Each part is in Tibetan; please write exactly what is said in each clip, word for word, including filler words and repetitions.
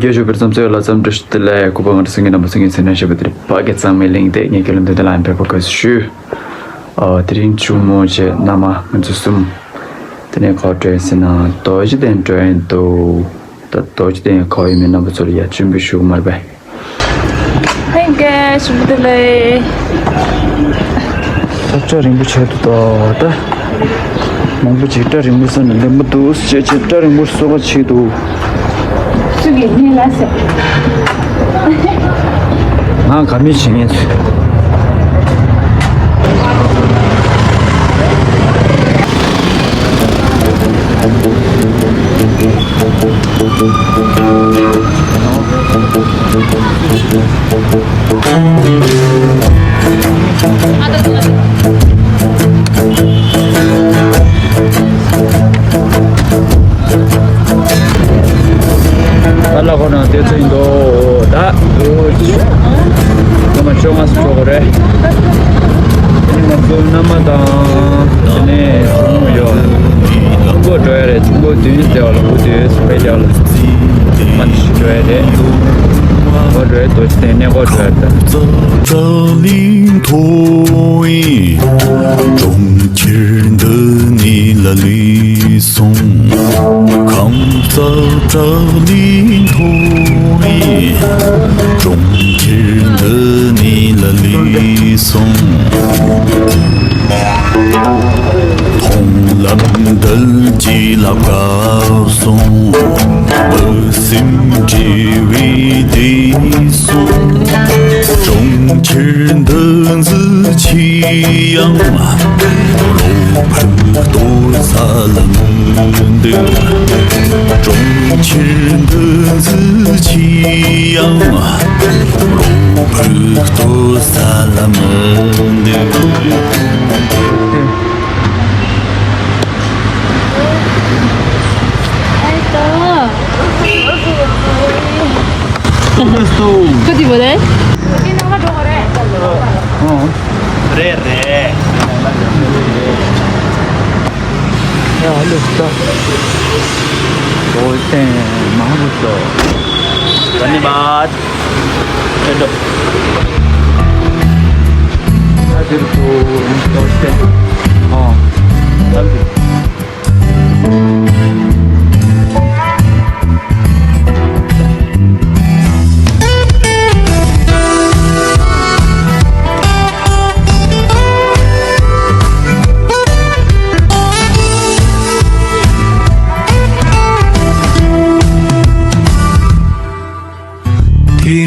རྒྱ་ཞོགས་པའི་རྩམ་ཚོད་ལ་རྩམ་བཀྲ་ཤིས་བདེ་ལེགས། གུས་པ་ང་རང་སེང་གེ་རྣམ་པ། སེང་གེ་ཚེ་རིང་ཞེས་པ་དེ་རིང་ཕ་གི་གཙང་མའི་གླིང་དེ་ངས་ཁྱེད་ལ་འདི་འདི་ལ་ཡང་ཕེབས་པ་དགའ་བསུ་ཞུ། ཨོ། དེ་རིང་ཆུ་མོ་བྱས་མནའ་མ་ང་ཚོ་གསུམ། དེ་ནས་ག་པར་འགྲོ་ཡིན་ཟེར་ན་རྡོ་རྗེ་གདན་འགྲོ་ཡིན་འདུག་ད་རྡོ་རྗེ་གདན་ག་པར་ཡོད་མེད་རྣམ་པ་ཚོ་ལ་ཡ་སྤྱན་འབུལ་ཞུ་གི་མ་རེད་པས། ཧེ་གེ་ཞུ་བདེ་ལེགས། ད་སྐྲ་རིང་པོ་བྱས་འདུག་ད་ད། མང་པོ་ཅིག་སྐྲ་རིང་པོ་བཟོས་ནས་ལེན་པ་འདུག་ཅེས་བྱས་སྐྲ་རིང་པོ་བཟོ་ག་བྱེད་འདུག་ཚུགས་ཀྱི་ཉིན་ལ་ཟེར། ང་ག་མི་བྱེད་ངེས་ཚུལ། ཨ་ལ་ཁོ་ན་དེ་ཚོ་ཡིན་དོ་ད། སྐར་མ་བཅོ་ལྔ་ཙམ་འགྲོ་དགོས་རེད། དེ་ནས་ང་ཚོ་མནའ་མ་དང་། དེ་ནས་གཞུང་ཡོད། ཆུ་འགོ་འགྲོ་ཡ་རེད། ཆུ་འགོ་བདུན་ཟེར་བ་ལ་འགོ་བདུན་ཕེབས་རྒྱག་ལ། མ་འདི་ཞིག་འགྲོ་ཡ་རེད། འགོ་འགྲོ་ཡ་རྡོ་རྗེ་གདན་གནས་སྐོར་འགྲོ་ཡ་རེད། ཁ་དེ་བ་ལེ། རེད་རེད། ཡ་ལུག་ཏ། འོ་ཏེ་མང་པོ་ཏོ། धन्यवाद। ཨ་དེར་ཏོ་འོ་ཏེ། ཨ། དེ་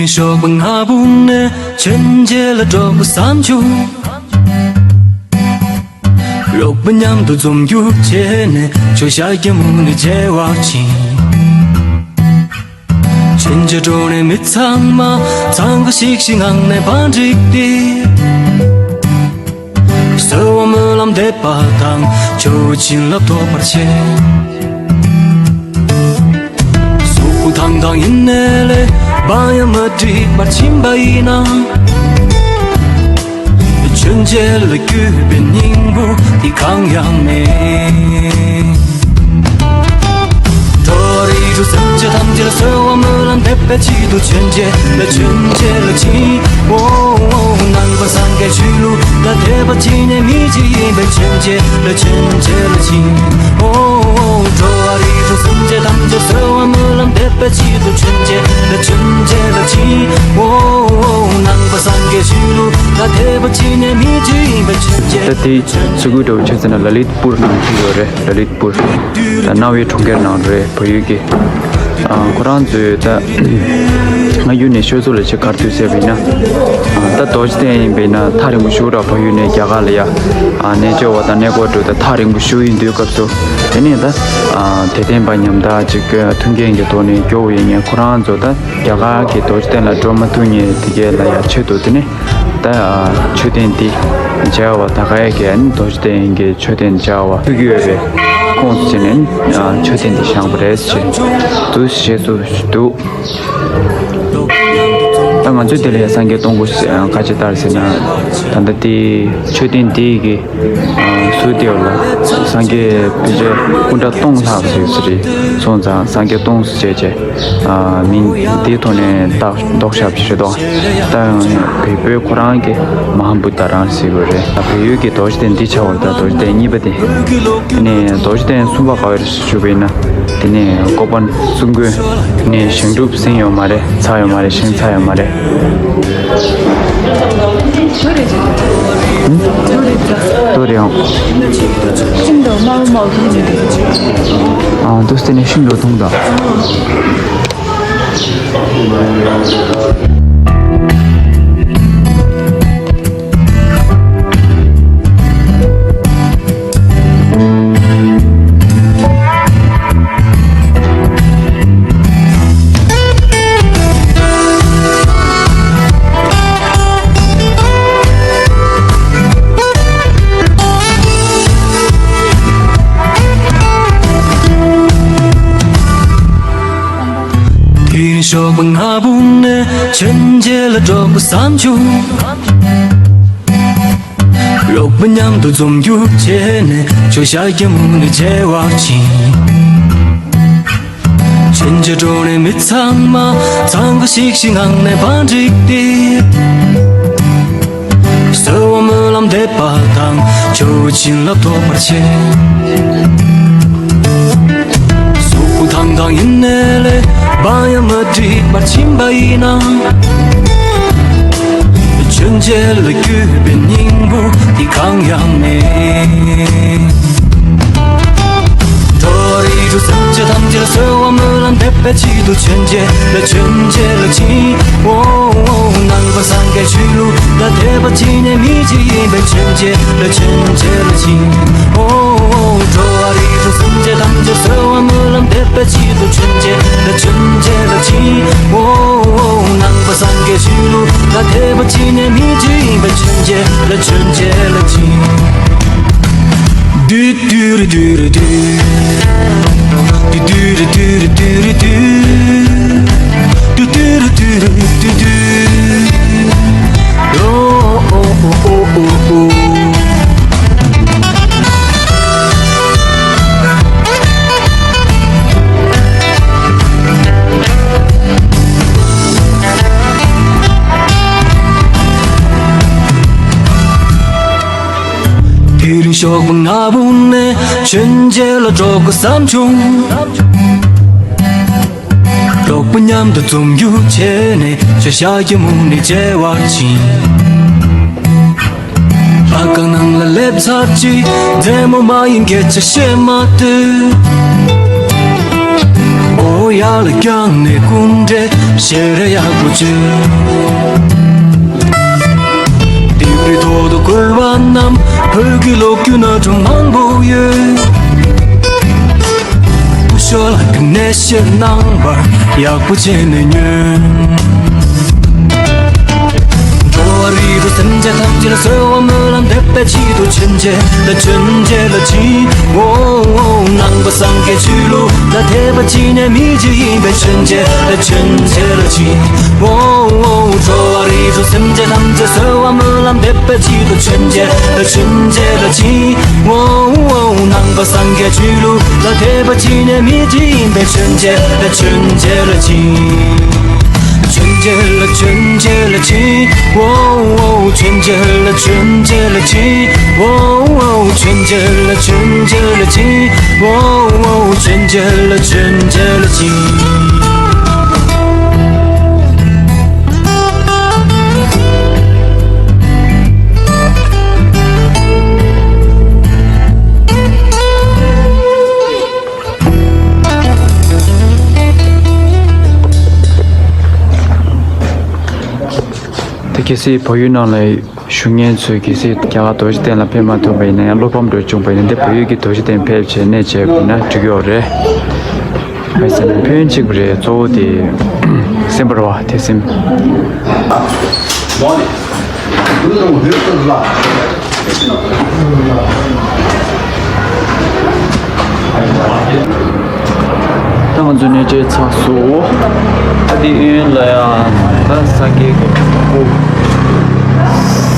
ནས་ཞོགས་པ་སྔ་པོ་ནས་མཆོད་མཇལ་ལ་འགྲོ་དགོས་བསམ་བྱུང་། རོགས་པ་མཉམ་དུ་འཛོམས་རྒྱུ་བྱས་ནས་ཇོ་ཤཱཀྱ་མུ་ནེ་མཇལ་བར་ཕྱིན། མཆོད་མཇལ་འགྲོ་ནས་མི་ཚང་མ་འཚང་ཁ་ཤིག་ཤིག་ངང་ནས་བང་བསྒྲིགས་ཏེ། གསོལ་བ་སྨོན་ལམ་འདེབས་པ་དང་ཇོ་བོའི་བྱིན་རླབས་ཐོབ་པར་བྱེད། གཟུགས་པོ་ཐང་ཐང་ཡིན་ནའི་ལས་བག་ཡངས་མ་བསྒྲིགས་པར་ཕྱིན་པ་ཡིན་ན། མཆོད་མཇལ་ལ་བསྐྱོད་པའི་སྙིང་པོ་འདི་གང་ཡང་མེད། འགྲོ་བ་རིགས་དྲུག་སེམས་ཅན་ཐམས་ཅད་ལ་གསོལ་བ་སྨོན་ལམ་འདེབས་པའི་ཆེད་དུ་མཆོད་མཇལ་ལ་མཆོད་མཇལ་ལ་ཕྱིན། ཨོ་ཨོ་ནང་པ་སངས་རྒྱས་ཆོས་ལུགས་ལ་དད་པ་བྱེད་མཁན་མི་གཅིག་ཡིན་པས་མཆོད་མཇལ་ལ་མཆོད་མཇལ་ལ་ཕྱིན། ཨོ་ཨོ་འགྲོ་བ་རིགས་དྲུག་སེམས་ཅན་ཐམས་ཅད་གསོལ་བ་སྨོན་ལམ་འདེབས་པའི་ཆེད་དུ་མཆོད་མཇལ་ལ་མཆོད་མཇལ་ལ་ཕྱིན། ཨོ་ཨོ་ནང་པ་སངས་རྒྱས་ཆོས་ལུགས་ལ་དད་པ་བྱེད་མཁན་མི་གཅིག་ཡིན་པས་མཆོད་མཇལ། ད་དེ་སུ་གུའི་འགྲོ་ཆེ་ཟེར་ན་ལ་ལིད་པུར་ནང་བྲིས་ཡོད་རེད། ལ་ལིད་པུར། ད་རྣ་བའི་གྲོང་ཁྱེར་ནང་རེད། བལ་ཡུལ་གྱི། ཨ། ཁོ་རང་ཚོས་ད་སྔ་འགྱུར་ནས་ཤོད་ཚུལ་ལ་ཅིག་ག་རེ་འདུག་ཟེར་བ་ཡིན་ན། ཨ། ད་རྡོ་རྗེ་གདན་ཡིན་པས་ན་ཐག་རིང་པོ་བཞུགས་ར། བལ་ཡུལ་ནས་རྒྱ་གར་ལ་ཡ། ཨ། རྣལ་འབྱོར་བ་དང་གནས་སྐོར་འགྲོ་ད་ཐག་རིང་པོ་བཞུགས་ཡིན་དུས་སྐབས་སུ། དེ་ནས་ད། ཨ། དད་ལྡན་པ་ཉམ་ཐག་ཅིག་མཐུན་རྐྱེན་གྱི་ཐོག་ནས་མགྱོགས་ཡིན་ངེས་ཁོ་རང་ཚོ་ད་རྒྱ་གར་གྱི་རྡོ་རྗེ་གདན་ལ་འགྲོ་མ་ཐུབ་ངེས་དེ་གས་ལ་ཡ་ཆེད་དུ་དེ་ནས། ད་མཆོད་རྟེན་འདི་མཇལ་བ་ད་ག་ཡ་གི་ཨ་ནི་རྡོ་རྗེ་གདན་གྱི་མཆོད་རྟེན་མཇལ་བ་ཕུལ་གྱི་ཡོད་པས་ཁོང་ཚོ་བྱས་ནས་མཆོད་རྟེན་འདི་བཞེངས་པ་རེད་ཅེས་འདུག་ཞེས་སུ་འདུག་ད་ང་ ང་ཚོས་དེ་ལ་སངས་རྒྱས་སྟོང་སྐུ་ཟེར་ཡང་ཁ་ཅིག་ལྟར་ཟེར་ན། ད་ལྟ་དེ་མཆོད་རྟེན་དེ་གི་ཟུར་དེ་ལ་སངས་རྒྱས་ཕལ་ཆེར་སྐུ་འདྲ་སྟོང་ལྷག་ཟེར་ཡོད་ས་རེད། སོང་ཙང་སངས་རྒྱས་སྟོང་ཟེར་བྱས་བྱས་མིང་དེའི་ཐོག་ནས་བཏགས་འདོགས་བཞག་པ་ཞིག་རེད་དོ། ད་ཡང་བལ་པོའི་ཁོ་རང་གི་མ་ཧཱ་བུདྡྷ་རང་ཟེར་དགོས་རེད། ད་བལ་ཡུལ་གྱི་རྡོ་རྗེ་གདན་འདི་ཆགས་པ་རེད། ད་རྡོ་རྗེ་གདན་གཉིས་པ་དེ། དེ་ནས་རྡོ་རྗེ་གདན་གསུམ་པ་ག་བར་ཞུ་བས་ན། དེ་ནས་ཀོ་པན་གསུང་མགོན་ནས་བྱང་ཆུབ་ཟིན་ཡོད་མ་རེད། ཚར་ཡོད་མ་རེད། ཞིང་ཚར་ཡོད་མ་རེད། ཨ། ཨ། དུས་དེ་ནས་ཤིང་འགྲོ་ཐུང་དང་། དེ་རིང་ཞོགས་པ་སྔ་པོ་ནས་མཆོད་མཇལ་ལ་འགྲོ་དགོས་བསམ་བྱུང་། རོགས་པ་མཉམ་དུ་འཛོམས་རྒྱུ་བྱས་ནས་ཇོ་ཤཱཀྱ་མུ་ནེ་མཇལ་བར་ཕྱིན། མཆོད་མཇལ་འགྲོ་ནས་མི་ཚང་མ་གཙང་པོ་ཞིག་ཞིག་ངང་ནས་པང་བསྒྲིགས་ཏེ། གསོལ་བ་སྨོན་ལམ་འདེབས་པ་དང་ཇོ་བོའི་བྱིན་རླབས་ཐོབ་པར་བྱེད། གཟུགས་པོ་ཐང་ཐང་ཡིན་ནའི་ལས་པ་ཡང་མ་འགྲིག་པར་ཕྱིན་པ་ཡིན་ན། མཆོད་མཇལ་ལ་བསྐྱོད་པའི་སྙིང་པོ་འདི་གང་ཡང་མེད། འགྲོ་བ་རིགས་དྲུག་སེམས་ཅན་ཐམས་ཅད་ལ་གསོལ་བ་སྨོན་ལམ་འདེབས་པའི་ཆེད་དུ་མཆོད་མཇལ་ལ་མཆོད་མཇལ་ལ་ཕྱིན། འོ་ནང་པ་སངས་རྒྱས་ཆོས་ལུགས་ལ་དད་པ་བྱེད་མཁན་མི་གཅིག་ཡིན་པས་མཆོད་མཇལ་ལ་མཆོད་མཇལ་ལ་ཕྱིན། འོ་འགྲོ་བ་རིགས་དྲུག་སེམས་ཅན་ཐམས་ཅད་གསོལ་བ་སྨོན་ལམ་འདེབས་པའི་ཆེད་དུ་མཆོད་མཇལ་ལ་མཆོད་མཇལ་ལ་ཕྱིན། འོ་ནང་པ་སངས་རྒྱས་ཆོས་ལུགས་ལ་དད་པ་བྱེད་མཁན་མི་གཅིག་ཡིན་པས་མཆོད་མཇལ་ལ་མཆོད་མཇལ་ལ་ཕྱིན། དུ་དུ་རུ་དུ་རུ་དུ། དུ་དུ་རུ་དུ་རུ་དུ་རུ་དུ། དུ་དུ་རུ་དུ་རུ་དུ་དུ། ཨོ་ཨོ་ཨོ་ཨོ་ཨོ་ཨོ། དེ་རིང་ཞོགས་པ་སྔ་པོ་ནས་མཆོད་མཇལ་ལ་འགྲོ་དགོས་བསམ་བྱུང་། རོགས་པ་མཉམ་དུ་འཛོམས་རྒྱུ་བྱས་ནས་ཇོ་ཤཱཀྱ་མུ་ནེ་མཇལ་བར་ཕྱིན། ལྷ་ཁང་ནང་ལ་སླེབས་ཚར་རྗེས་མཛེས་མོ་མ་ཡིན་སྐད་ཆ་བཤད་མ་སྡོད། ཨོ་ཡར་ལ་བརྐྱངས་ནས་སྐུ་འདྲེན་ཞལ་རས་ཡག་པོ་བྱོས། ལྡེབས་རིས་ཐོག་ཏུ་བཀོད་པ་རྣམས་བོད་ཀྱི་ལོ་རྒྱུས་ནང་དུ་མང་པོ་ཡོད། སྐུ་ཞབས་ལགས་ཀྱིས་གནས་བཤད་གནང་བར་ཡག་པོ་བྱས་ནས་ཉོན། འགྲོ་བ་རིགས་དྲུག་སེམས་ཅན་ཐམས་ཅད་ལ་གསོལ་བ་སྨོན་ལམ་འདེབས་པའི་ཆེད་དུ་མཆོད་མཇལ་ལ་མཆོད་མཇལ་ལ་ཕྱིན། འོ་ནང་པ་སངས་རྒྱས་ཆོས་ལུགས་ལ་དད་པ་བྱེད་མཁན་མི་གཅིག་ཡིན་པས་མཆོད་མཇལ་ལ་མཆོད་མཇལ་ལ་ཕྱིན། འོ་འགྲོ་བ་རིགས་དྲུག་སེམས་ཅན་ཐམས་ཅད་གསོལ་བ་སྨོན་ལམ་འདེབས་པའི་ཆེད་དུ་མཆོད་མཇལ་ལ་མཆོད་མཇལ་ལ་ཕྱིན། འོ་ནང་པ་སངས་རྒྱས་ཆོས་ལུགས་ལ་དད་པ་བྱེད་མཁན་མི་གཅིག་ཡིན་པས་མཆོད་མཇལ་ལ་མཆོད་མཇལ་ལ་ཕྱིན། མཆོད་མཇལ་ལ་མཆོད་མཇལ་ལ་ཕྱིན། འོ་འོ་མཆོད་མཇལ་ལ་མཆོད་མཇལ་ལ་ཕྱིན། འོ་འོ་མཆོད་མཇལ་ལ་མཆོད་མཇལ་ལ་ཕྱིན། འོ་འོ་མཆོད་མཇལ་ལ་མཆོད་མཇལ་ལ་ཕྱིན། ད་གལ་སྲིད་བལ་ཡུལ་ནང་ལ་བཞུགས་མཁན་ཚོས་གལ་སྲིད་རྒྱ་གར་རྡོ་རྗེ་གདན་ལ་ཕེབས་མ་ཐུབ་པ་ཡིན་ན་ཡང་བློ་ཕམ་འདྲ་བྱུང་བ་ཡིན་ན། འདི་བལ་ཡུལ་གྱི་རྡོ་རྗེ་གདན་ཕེབས་བྱས་གནས་མཇལ་དགོས་ན་འགྲིག་ཡོད་རེད། ཨ་ཙི། ཕན་གཅིག་པ་རེད། གཙོ་བོ་དེ་སེམས་པ་རེད་བ། དད་སེམས། ད་ང་ཚོ་གནས་མཇལ་ཚར་སོང་། ཨ་དེ་གཡས་གཡོན་ལ་ཡང་ ད་ས་དགེ་རྒན་སྐུ།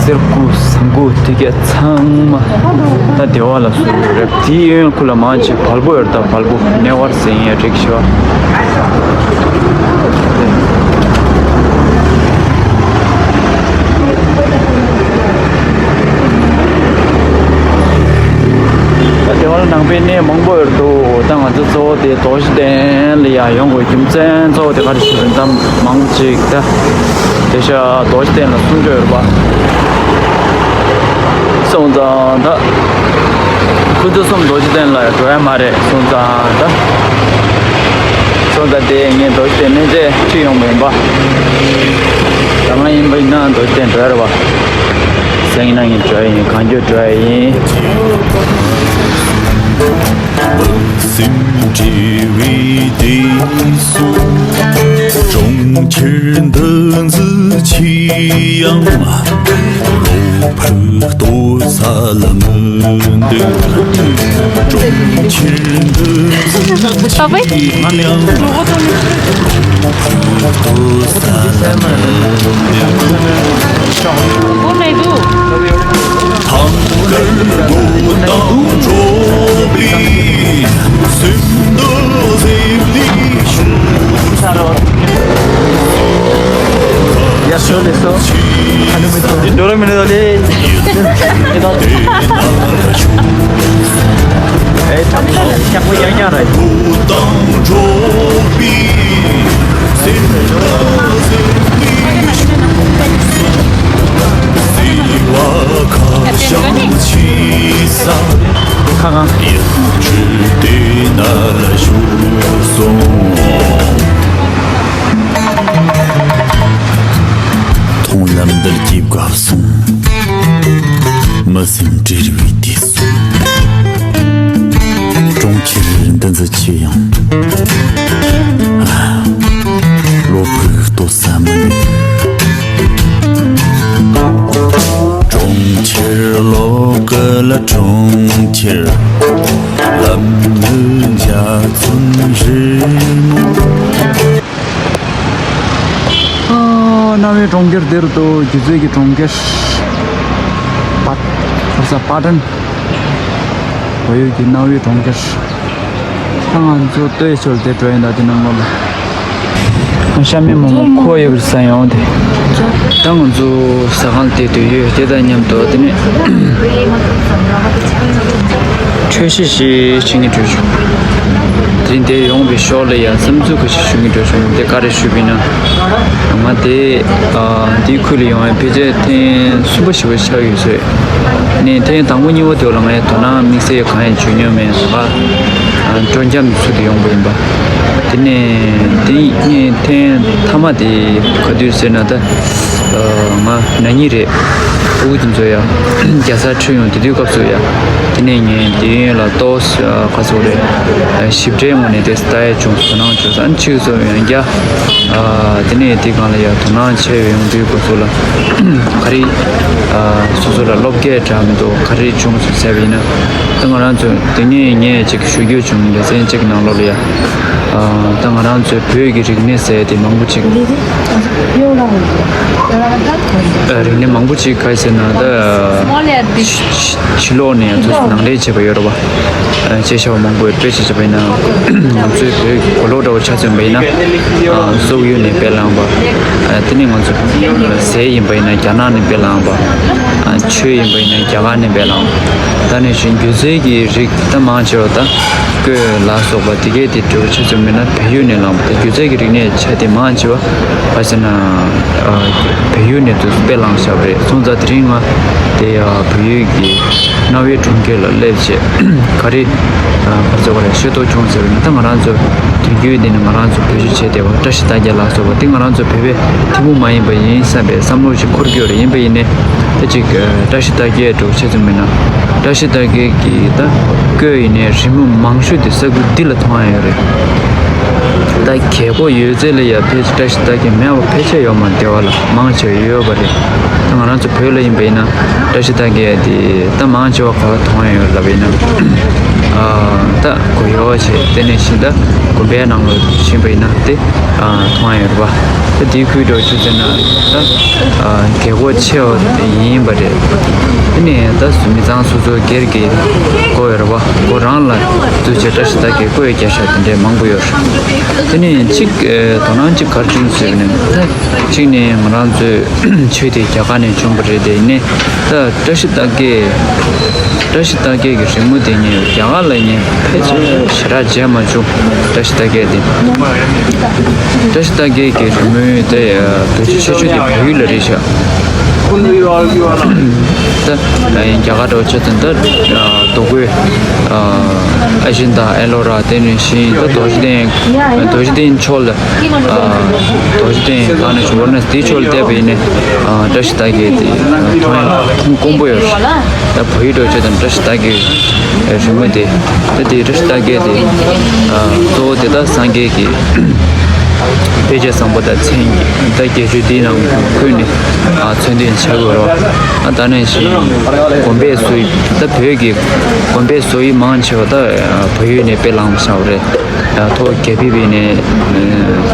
གསེར་སྐུ་ཟངས་སྐུ་དེ་གས་ཚང་མ་ད་སྡེ་བ་ལ་བཟོས་ཡོད་རེད། དེའི་གཡོན་ཁུལ་ལ་མང་ཆེ་བལ་པོ་ཡོད་རེད། ད་བལ་པོ་གནས་བར་ཟེར་ཡིན་ཡ་རིགས་ཤོག་ད་སྡེ་བ་ལ་ནང་པའི་གནས་མང་པོ་ཡོད་འདུག་ད་ང་ཚོ་གཙོ་བོ་དེ་རྡོ་རྗེ་གདན་ལ་ཡ་ཡོང་དགོས་རྒྱུ་མཚན་གཙོ་བོ་དེ་ག་རེ་ཞུ་རིན་ཙམ་མང་པོ་ཅིག་ད། དེ་ཤ་རྡོ་རྗེ་གདན་ལ་གསུང་ཆོས་ཡོད་པ། སོང་ཙང་ད། ཁུ་ཚུར་གསུམ་རྡོ་རྗེ་གདན་ལ་འགྲོ་ཡ་མ་རེད་སོང་ཙང་ད། སོང་ཙང་དེ་ངས་རྡོ་རྗེ་གདན་མེད་ཚེ་ཁྲིད་ཡོང་བ་ཡིན་པ། ད་ང་ཡིན་པ་ཡིན་ན་རྡོ་རྗེ་གདན་འགྲོ་ཡ་རེད་པ། སེང་ན་ངས་འགྲོ་ཡ་ཡིན། གང་འགྱོ་འགྲོ་ཡ་ཡིན། སེམས་བྲལ་བའི་དུས་སུ། གྲོང་ཁྱེར་འདི་ཚོ་ཆེ་ཡང་། བློ་ཕུགས་ལྟོ་ས་ལ་མི་འདུག་གྲོང་ཁྱེར་འདི་ཚོ་ཆེ་ཡང་། བློ་ཕུགས་ལྟོ་ས་ལ་མི་འདུག་ཐང་དཀར་མགོ་དང་འགྲོ་བའི་སེམས་འདི་སེམས་འདི་ཤུགས། ཡ་ཤོ་ལེ་སོ། འདི་འགྲོ་ར་མི་འགྲོ་ལེ། ཨེ་ཐང་ཤག་པོ་ཡང་ཡང་ར། མགོ་དང་འགྲོ་བའི་སེམས་འདི་སེམས་འདི་ཤུགས། མཐོང་ལམ་འདིར་སྐྱེས་བབས་སོང་། མི་སེམས་བྲལ་བའི་དུས་སུ། གྲོང་ཁྱེར་འདི་ཚོ་ཆེ་ཡང་། བློ་ཕུགས་ལྟོ་ས་མི་འདུག་གྲོང་ཁྱེར་ལོ་ཀ་ལ་གྲོང་ཁྱེར། ལམ་ནི་འཇའ་ཚོན་རི་མོ། ཨ། རྣ་བའི་གྲོང་ཁྱེར་འདིར་དུ་སྒྱུ་རྩལ་གྱི་གྲོང་ཁྱེར། པ། ཧོར་ས་པ་ཏན། བལ་ཡུལ་གྱི་རྣ་བའི་གྲོང་ཁྱེར། ད་ང་ཚོ་སྟོད་ཆོལ་དེ་འགྲོ་ཡིན་ད་དེ་ནང་ལོགས་ལ། ཤ་མེད་མོག་མོག་ཁོ་ཡོད་ས་ཡོང་དེ། ད་ང་ཚོ་ཟ་ཁང་དེ་དུ་ཡོད་དེ་དང་མཉམ་དུ་དེ་ནས། འཕྲོད་བཞེས་ཞིག་བྱེད་ངེས་འགྲོ་བྱུང་། དེ་འདྲའི་ཡོང་བའི་ཤོག་ལ་ཡང་བསམ་ཚུལ་ཁ་ཤས་ཞུ་ངེས་འགྲོ་བྱུང་། དེ་ག་རེ་ཞུས་པ་ཡིན་ན། ང་དེ་དེའི་ཁུལ་ལ་ཡོང་བའི་ཕལ་ཆེར་ཐེངས་གསུམ་པ་བཞི་པ་ཆགས་ཡོད་ཚོད། ནས་ཐེངས་དང་པོ་གཉིས་པ་དེ་ལ་ངས་དོ་སྣང་དམིགས་བསལ་གང་ཡང་བྱུང་མྱོང་མེད། ང་སྤྲོ་འཆམ་ཚུལ་དུ་ཡོང་བ་ཡིན་པ། དེ་ནས་དེ་ངས་ཐེངས་མཐའ་མ་དེ་ག་དུས་ཟེར་ན་ད། ང་ན་ནིང་རེད། ཕྲུ་གུ་དེ་ཚོ་ཡང་རྒྱལ་སར་ཁྲིད་ཡོང་དེ་དུས་སྐབས་སུ་ཡང་། དེ་ནས་ངས་དེ་ཡོན་ལ་ཏོག་ག་ཚོད་རེད། ཞིབ་ཕྲའི་ངོས་ནས་དེ་ལྟ་ཡ་བྱུང་། དོ་སྣང་བྱུང་། ཨ་ནི་ཕྱིས་སུ་ཡང་བསྐྱར། དེ་ནས་དེ་སྒང་ལ་ཡང་དོ་སྣང་བྱས་ཡོང་དུས་སྐབས་སུ་ལ། ག་རེ། སོ་སོ་ལ་བློ་སྐྱེད་འདྲ་མི་འདུག་ག་རེ་བྱུང་སོང་ཟེར་བ་ཡིན་ན། ད་ང་རང་ཚོ་དེ་ནས་ངས་ཅིག་ཞུ་རྒྱུ་བྱུང་། ལེ་ཚན་གཅིག་ནང་ལོགས་ལ་ཡ། ད་ང་རང་ཚོའི་བོད་ཀྱི་རིག་གནས་ཟེར་དེ་མང་པོ་ཅིག་རིག་གནས་མང་པོ་ཅིག་ག་རེ་ཟེར་ན་ད། ཕྱི་ལོགས་ནས་ཡང་ཚོ་ནང་འདྲེན་བྱས་པ་ཡོད་རེད་པ། ཅེས་བྱ་བ་མང་པོ་ཡོད། དཔེ་ཆ་བྱས་པ་ཡིན་ན། ང་ཚོའི་བོད་ཀྱི་གོ་ལོག་འདྲ་བོ་ཆ་མཚོན་པ་ཡིན་ན། སོག་ཡུལ་ནས་དཔེ་བླངས་པ། དེ་ནས་ང་ཚོ་ཟས་ཡིན་པ་ཡིན་ན་རྒྱ་ནག་ནས་དཔེ་བླངས་པ། ཆོས་ཡིན་པ་ཡིན་ན་རྒྱ་གར་ནས་དཔེ་བླངས་པ། ད་ནས་བཞིན་སྒྱུ་རྩལ་གྱི་རིགས་ད་མང་ཆེ་བ་ད། བརྐོས་ལ་སོགས་པ་དེ་གས་དེ་འདྲ་བོ་ཆ་མཚོན་པ་ཡིན་ན་བལ་ཡུལ་ནས་བླངས་པ། ད་སྒྱུ་རྩལ་གྱི་རིག་གནས་ཆ་དེ་མང་ཆེ་བ་ག་རེ་ཟེར་ན། བལ་ཡུལ་ནས་དུ་དཔེ་བླངས་བཞག་པ་རེད། སོང་ཙང་དེ་རིང་ང་དེ་བལ་ཡུལ་གྱི་རྣ་བའི་གྲོང་ཁྱེར་ལ་སླེབས་བྱས་ག་རེ། ག་ཚོད་ག་རེ་ཤེས་རྟོགས་བྱུང་ཟེར་བ་ཡིན་ན། ད་ང་རང་ཚོ་དུས་རྒྱུན་འདི་ནས་ང་རང་ཚོ་བེད་སྤྱོད་བྱས་བསྡད་པ་བཀྲ་ཤིས་རྟགས་བརྒྱད་ལ་སོགས་པ་དེ་ང་རང་ཚོ་བོད་པའི་ཐུན་མོང་མ་ཡིན་པ་ཡིན་བསམ་པའི་བསམ་བློ་ཞིག་འཁོར་གྱི་ཡོད་རེད། ཡིན་པ་ཡིན་ནའི་ད་ཅིག་བཀྲ་ཤིས་རྟགས་བརྒྱད་འདྲ་བོ་ཆ་མཚོན་པ་ཡིན་ན། བཀྲ་ཤིས་རྟགས་བརྒྱད་ཀྱི་ད་བརྐོས་ཡིན་ནའི་རི་མོ་མང་ཤོས་དེ་ས་ཁུལ་འདི་ལ་མཐོང་ཡ་ཡོད་རེད། ད་རྒྱལ་སྒོ་ཡོད་ཚད་ལ་ཡ་ཕལ་ཆེར་བཀྲ་ཤིས་རྟགས་བརྒྱད་མེད་པ་ཕལ་ཆེར་ཡོད་མ་རེད། སྡེ་བ་ལ་མང་ཆེ་བ་ཡོད་པ་རེད། ད་ང་རང་ཚོ་བོད་ལ་ཡིན་པ་ཡིན་ན་བཀྲ་ཤིས་རྟགས་བརྒྱད་དེ་ད་མང་ཆེ་བ་ག་པར་མཐོང་ཡ་ཡོད་ལབ་པ་ཡིན་ན། ཨ་ད་གོ་ཡོད་བྱས་དེ་ནས་ཤིང་ད་དགོན་པའི་ནང་ལ་ཕྱིན་པ་ཡིན་ན་དེ་ཨ་མཐོང་ཡ་ཡོད་རེད་པ། ད་དེའི་ཁུལ་འགྲོ་ཆུ་ཚོད་ན་ད་ཨ་རྒྱལ་སྒོ་ཆེ་བ་ཡིན་པ་རེད། དེ་ནས་ད་མི་ཚང་སོ་སོ་སྒེར་གྱི་སྒོ་ཡོད་རེད་པ། སྒོ་རང་ལ་འཛུལ་བྱས་བཀྲ་ཤིས་རྟགས་བརྒྱད་བརྐོས་རྒྱག་ཤག་དེ་འདྲའི་མང་པོ་ཡོད་རེད། དེ་ནས་གཅིག་ཨ་དོ་སྣང་གཅིག་ག་རེ་བྱུང་ཟེར་ན། ད་གཅིག་ནས་ང་རང་ཚོའི་ཆོས་དེ་རྒྱ་གར་ནས་བྱུང་བ་རེད། དེ་ནས་ད་བཀྲ་ཤིས་རྟགས་བརྒྱད་བཀྲ་ཤིས་རྟགས་བརྒྱད་ཀྱི་རི་མོ་དེ་ངས་རྒྱ་གར་ལ་ངས་ཕལ་ཆེར་ཞེ་དྲག་མཇལ་མ་བྱུང་། བཀྲ་ཤིས་རྟགས་བརྒྱད་དེ། བཀྲ་ཤིས་རྟགས་བརྒྱད་ཀྱི་རི་མོའི་དེ་བེད་སྤྱོད་ཆེ་ཤོས་དེ་བལ་ཡུལ་ལ་རེད་ཤག་ད་རྒྱ་གར་འདྲ་བོ་ཆ་ཚང་ད་རྡོ་བརྐོས་ཨ་ཨེ་ཤིན་ཏ་ཨེ་ལོ་ར། དེ་ནས་ཤིང་ད་རྡོ་རྗེ་གདན་རྡོ་རྗེ་གདན་ཕྱོགས་ལ་ཨ་རྡོ་རྗེ་གདན་གང་ནས་བྱུང་བ་ན་དེའི་ཕྱོགས་ལ་བལྟས་པ་ཡིན་ནས་ཨ་བཀྲ་ཤིས་རྟགས་བརྒྱད་དེ་མཐོང་ཡ་མཐོང་དཀོན་པོ་ཡོད་རེད། ད་བལ་ཡུལ་འདྲ་བོ་ཆ་ཚང་བཀྲ་ཤིས་རྟགས་བརྒྱད་རི་མོ་དེ། ད་དེའི་བཀྲ་ཤིས་རྟགས་བརྒྱད་དེ་ཨ་གཙོ་བོ་དེ་ད་སངས་རྒྱས་ཀྱི་དཔེ་བྱད་བཟང་པོ་དང་མཚན་ད་བརྒྱད་ཅུ་དེའི་ནང་བཀོད་ནས་ཨ་མཚོན་དོན་ཆགས་ཡོད་རེད། ཨ་ད་ནང་བཞིན་དགོན་པའི་བཟོ་ཡིག་ད་བོད་ཀྱི་དགོན་པའི་བཟོ་ཡིག་མང་ཆེ་བ་ད་བལ་ཡུལ་ནས་དཔེ་བླངས་པ་ཆགས་པ་རེད། ཐོག་རྒྱ་ཕིབས་ཡིན་ནས་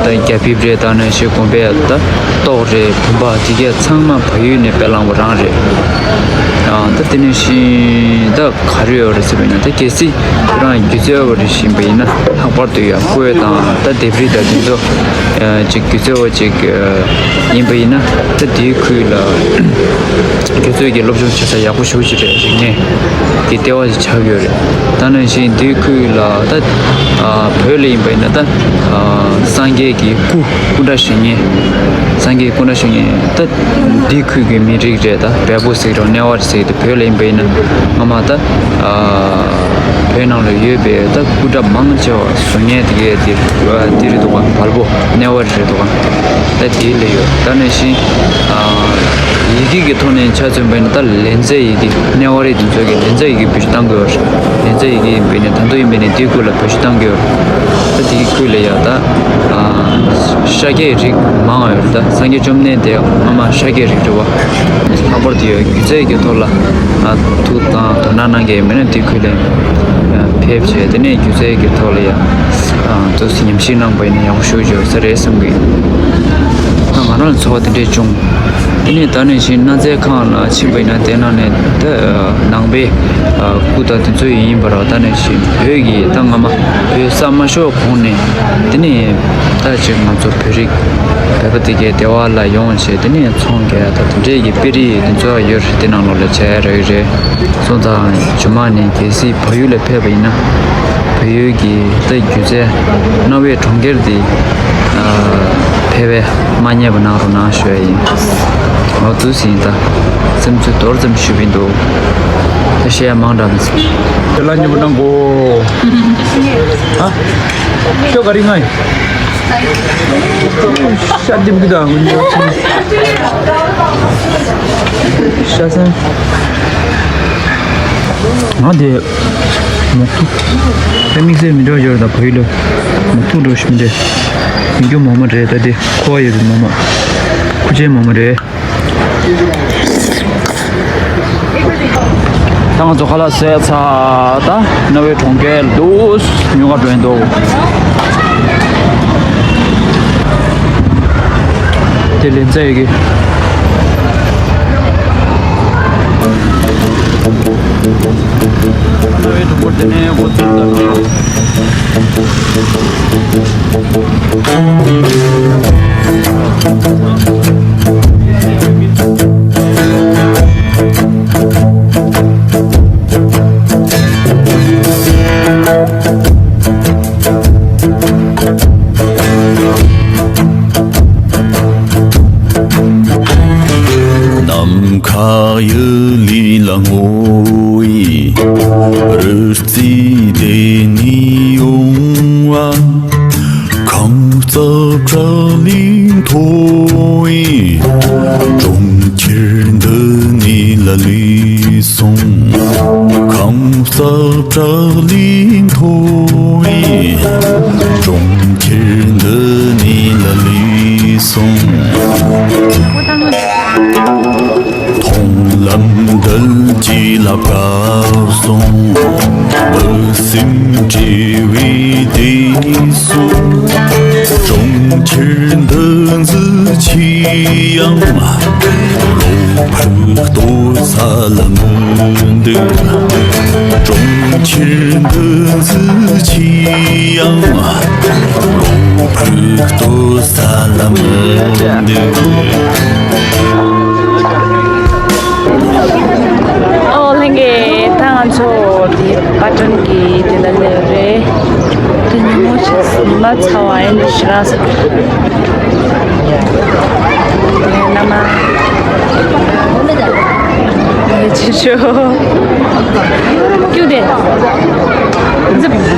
ད་རྒྱ་ཕིབས་རེད། ད་ནང་བཞིན་དགོན་པའི་ད་ཏོག་རེད། བུམ་པ་དེ་གས་ཚང་མ་བལ་ཡུལ་ནས་དཔེ་བླངས་པ་རང་རེད། ད་དེ་ནང་བཞིན་ད་ག་རེ་ཡོད་རེད་ཟེར་བ་ཡིན་ན། ད་གལ་སྲིད་ཁྱེད་རང་སྒྱུ་རྩལ་བ་རེ་ཞིག་ཡིན་པ་ཡིན་ན་ལྷག་པར་དུ་ཡང་བརྐོས་དང་ད་ལྡེབས་རིས་དང་དེ་ཚོ་ཅིག་སྒྱུ་རྩལ་བ་ཅིག་ཡིན་པ་ཡིན་ན་ད་དེའི་ཁུལ་ལ་སྒྱུ་རྩལ་གྱི་སློབ་སྦྱོང་བྱེད་ས་ཡག་པོ་ཞེ་པོ་ཅིག་རེད། རིག་གནས་ཀྱི་ལྟེ་བ་ཞིག་ཆགས་ཡོད་རེད། ད་ནང་བཞིན་དེའི་ཁུལ་ལ་ད་བོད་ལ་ཡིན་པ་ཡིན་ན་ད་སངས་རྒྱས་ཀྱི་སྐུ་སྐུ་འདྲ་བཞེངས་མཁན། སངས་རྒྱས་སྐུ་འདྲ་བཞེངས་མཁན་ད་འདི་ཁུལ་གྱི་མི་རིགས་རེད། ད་བལ་པོ་ཟེར་རོགས་གནས་པ་ཟེར་དེ་བོད་ལ་ཡིན་པ་ཡིན་ན་སྔ་མ་ད་བོད་ནང་ལ་ཡོད་པའི་ད་སྐུ་འདྲ་མང་ཆེ་བ་བཟོ་མཁན་དེ་གས་དེ་དེ་རེད་འདུག་ག་བལ་པོ་གནས་པ་རེད་འདུག་ག་ད་དེ་ལ་ཡོད། ད་ནང་བཞིན་ཡི་གེ་གི་ཐོག་ནས་ཆ་མཚོན་པ་ཡིན་ན་ད་ལེ་ཚན་ཡི་གེ་གནས་པ་རེད། དེ་ཚོ་གི་ལེ་ཚན་ཡི་གེ་བེད་སྤྱོད་གཏང་དགོས་པ་རེད། ལེ་ཚན་ཡི་གེ་ཡིན་པ་ཡིན་ན་ད་དུང་ཡིན་པ་ཡིན་ན་དེའི་སྐོར་ལ་བེད་སྤྱོད་གཏང་དགོས་པ་རེད། ད་དེའི་ཁུལ་ལ་ཡང་ད་ཨ་ཤཱཀྱའི་རིགས་མང་བ་ཡོད་རེད། ད་སངས་རྒྱས་བཅོམ་ལྡན་འདས་སྔ་མ་ཤཱཀྱའི་རིགས་རེད་བ། ལྷག་པར་དུ་ཡང་སྒྱུ་རྩལ་གྱི་ཐོག་ལ་ཨ་ཐུགས་དང་དོ་སྣང་གནང་མཁན་མི་སྣ་དེའི་ཁུལ་ལ་ཡང་ཕེབས་བྱས་དེ་ནས་སྒྱུ་རྩལ་གྱི་ཐོག་ལ་ཡང་ཨ་ཏོག་ཙམ་ཉམས་ཞིབ་གནང་པ་ཡིན་ན་ཡག་པོ་ཞེ་པོ་ཅིག་ཡོད་ས་རེད་བསམ་གི་ཡོད། ད་ང་རང་ལ་ཚོར་བ་དེ་འདྲས་བྱུང་། དེ་ནས་ད་ནང་བཞིན་གནའ་རྫས་ཁང་ལ་ཕྱིན་པ་ཡིན་ན་དེ་ནང་ནས་ད་ནང་པའི་སྐུ་དང་དེ་ཚོ་ཡིན་པ་རེད། ད་ནང་བཞིན་བོད་ཀྱི་ད་སྔ་མ་བོད་ས་མ་ཤོར་གོང་ནས་དེ་ནས་ད་ཅིག་ང་ཚོ་བོད་རིགས་བོད་པ་དེ་གའི་སྡེ་བ་ལ་ཡོང་བྱས་དེ་ནས་ཚོང་རྒྱག་ད་དེ་འདྲས་ཀྱི་དཔེ་རིས་དེ་ཚོ་ཡོད་རེད། དེ་ནང་ལོགས་ལ་བྱས་རེད་རེད། སོང་ཙང་རྗེས་མ་ནས་གལ་སྲིད་བལ་ཡུལ་ལ་ཕེབས་པ་ཡིན་ན་བལ་ཡུལ་གྱི་ད་སྒྱུ་རྩལ་གནའ་བོའི་གྲོང་ཁྱེར་འདི་ཕལ་བས་མ་རྙེད་པ་གནང་རོགས་གནང་ཞུ་ཡ་ཡིན། འོ་འདུག་སེ་ཡིན། ད་སེམས་ཚོད་མདོར་ཙམ་ཞུས་པ་ཡིན་འདུག་ད་བཤད་ཡ་མང་དྲགས་མི་སྲིད། དེ་ལ་མཉེས་པོ་གནང་གོ་ཨ། ཤོ་ག་རི་ང་ཡིན། ཤ་རྡིབ་གི་དང་ཤ་སེན། ང་དེ་མོག་ཐུག་དེ་དམིགས་བསལ་མི་འདྲ་ཡོད་རེད། ད་བོད་ཡིག་ལ་མོག་ཐུག་འདྲ་ཞིག་མི་འདྲ། ཡིན་རྒྱུ་མོག་མོག་རེད། ད་དེ་ཁོ་བ་ཡོད་པའི་མོག་མོག་ཁུ་ཆའི་མོག་མོག་རེད། ད་ང་ཚོ་ཁ་ལག་བཟས་ཚར། ད་གནའ་བོའི་གྲོང་ཁྱེར་འདུག་ཉོ་ག་འགྲོ་ཡིན་འདུག་དེ་ལེན་ཚ་ཡོད་ཀི། གནའ་བོའི་གྲོང་ཁྱེར་དེ་ནས་འགོ་ཚུགས་ད། ནམ་མཁའ་ཡི་ལི་ལ་ངོ་ཡི་རི་རྩེ་དེ་ནས་ཡོང་བ། ཁང་ས་བྲག་ལས་མཐོ་བའི་གྲོང་ཁྱེར་འདི་ནས་ལ་ལུས་སོང་། ཁང་ས་བྲག་ལས་མཐོ་བའི་གྲོང་ཁྱེར་ མཐོང་ལམ་འདི་ལ་བཀག་སོང་། བུ་སེམས་བྲེལ་བའི་དུས་སུ། གྲོང་ཁྱེར་འདི་ཚོ་ཆེ་ཡང་། བློ་ཕུགས་ལྟོ་ས་ལ་མི་འདུག་གྲོང་ཁྱེར་འདི་ཚོ་ཆེ་ཡང་། བློ་ཕུགས་ལྟོ་ས་ལ་མི་འདུག་ཨོ་ལྷན་རྒྱས། ད་ང་ཚོ་དེ་པ་ཊོན་གྱི་དེ་ལ་སླེབས་རེད། དེ་ཉིན་མོ་ཆེ་ཉི་མ་ཚ་བ་ཨེ་འདྲ་ཞིག་རག་སོང་། ནས་མནའ་མ། ལས་ཆེ་ཤོས། ཀྱུ་དེ།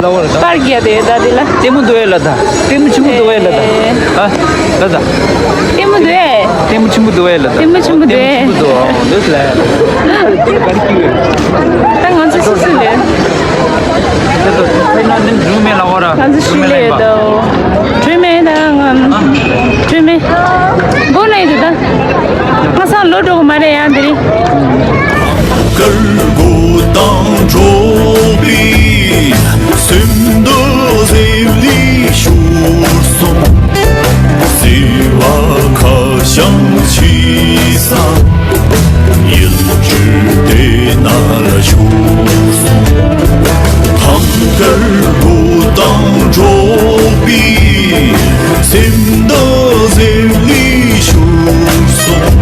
པར་རྒྱག་དེ་ད་དེ་ལ། ལྟད་མོ་འདུག་ཨེ་ལ་ད། ལྟད་མོ་ཆེན་པོ་འདུག་ཨེ་ལ་ད། ཨ། ལ་ད། ལྟད་མོ་འདུག་ཨེ། ལྟད་མོ་ཆེན་པོ་འདུག་ཨེ་ལ་ད། ལྟད་མོ་ཆེན་པོ་འདུག་ཨེ། ལྟད་མོ་ཆེན་པོ་འདུག་འདུག་ལ། ད་ང་ཚོ་སུ་སུ་ལས། ད་ད་ད་ན་འདི་འགྲོ་མེད་ལ་འོ་ར། ང་ཚོ་ཤུལ་ལས་ད། གྲོས་མེད་ད་ང་། གྲོས་མེད། སྒོ་ནས་འདུག་ད། ཁ་སང་ལོ་འགྲོ་གི་མ་རེད་ཡང་དེ་རིང་། དཀར་མགོ་དང་འགྲོགས་པའི་སེམས་འདི་སེམས་ལས་ཤོར་སོང་། བརྩེ་བ་ཁ་བྱང་ཆེ་ས། ཡིད་སྤྲུལ་དེ་ན་ལ་ཤོར་སོང་། ཐང་དཀར་མགོ་དང་འགྲོགས་པའི་སེམས་འདི་སེམས་ལས་ཤོར་སོང་།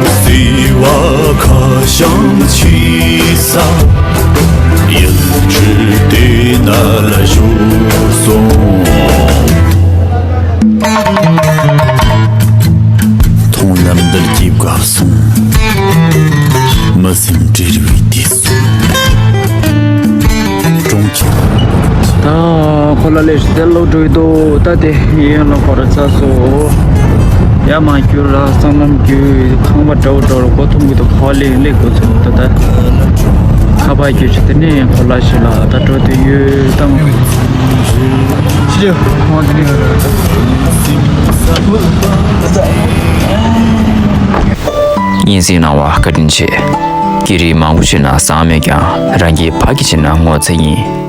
བརྩེ་བ་ཁ་བྱང་ཆེ་ས། ཡིད་སྤྲུལ་དེ་ན་ལ་ཤོར་སོང་། མཐོང་ལམ་འདི་ལ་སྐྱེས་བཀབ་སོང་། མི་སེམས་བྲེལ་བའི་དུས་སུ། གྲོང་ཁྱེར། ད་ཁོ་ལ་ལས་དེ་ལོ་འགྲོ་ཡི་འདུག་ད་དེ་ཡན་ལ་ཁོ་ར་ཚ་སོ། ཡ་མ་རྒྱུ་ར་སང་ལམ་རྒྱུ་ཁང་པ་འདྲ་བོ་འདྲ་བོ་གོ་ཐུང་གི་འདུག་ཁོ་ལས་ལས་གོ་ཚུལ་ད་ད། ཁ་པར་རྒྱུ་ཆུ་དེ་ནས་ཁོ་ལ་ཞིག་ལ་ད་འགྲོ་དུས་ཡོད་དང་། སྙན་སེང་གནང་བ་བཀའ་དྲིན་ཆེ། སྐད་རིགས་མང་པོ་བྱས་ན་བཟང་མེད་ཀྱང་རང་སྐད་ཕ་གི་བྱས་ན་ངོ་ཚ་ཡིན།